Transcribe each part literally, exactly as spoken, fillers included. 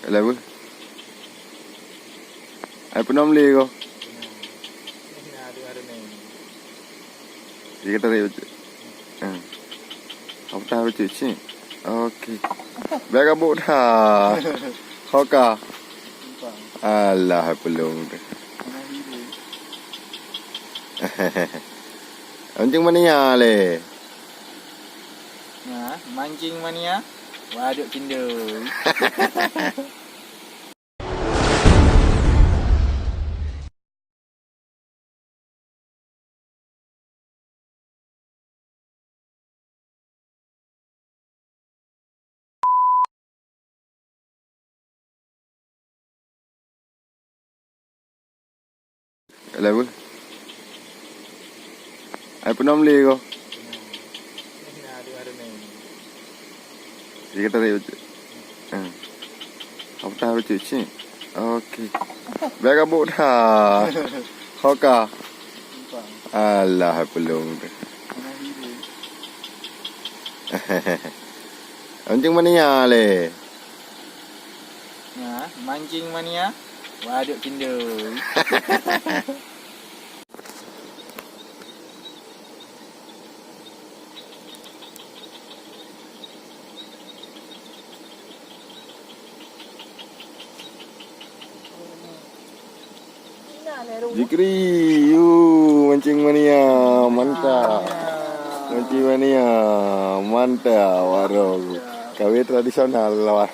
Alah, beuh. Ai peunom lé ko. Jadi kata dia baca. Hmm. Apa tah baca cik? Okey. Biar kabut dah. Hoka. Alah, pelung tu. Anjing mania le. Nah, mancing mania. Waduk cindui. Alah, beuh. Ai peunom lé ko. Jadi kata dia baca. Hmm. Apa tah baca cik? Okey. Biar kabut dah. Hoka. Alah, pelung tu. Anjing mania le. Nah, mancing mania. Waduk cindui. Jikri, yu, mancing mania, mantap. Mancing mania, mantap, warong. Kawin tradisional lah.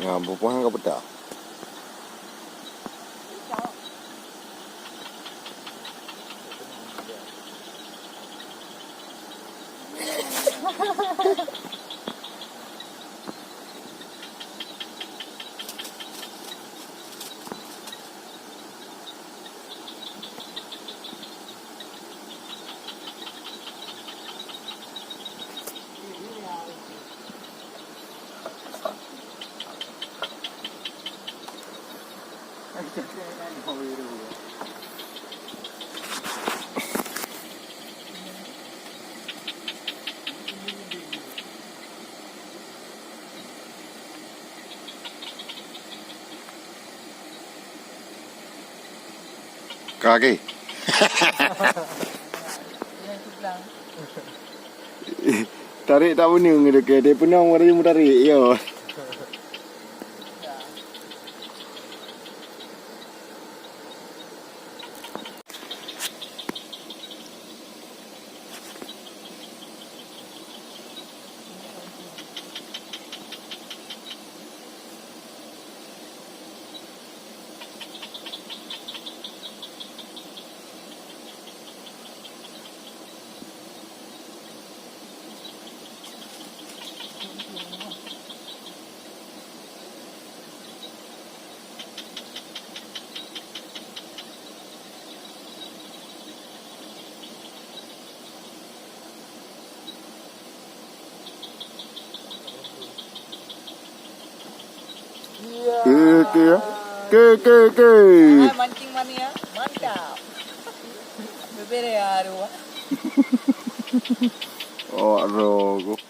Nah, bubuhan ka peudah. Kaki. Tarik tak beuneueng dekat dia pernah orang yang tarik yo. Ke, ke, ya? Ke, ke, ke. Ah, mancing mania, mantap. Bebere ya, aduh. Oh, aduh.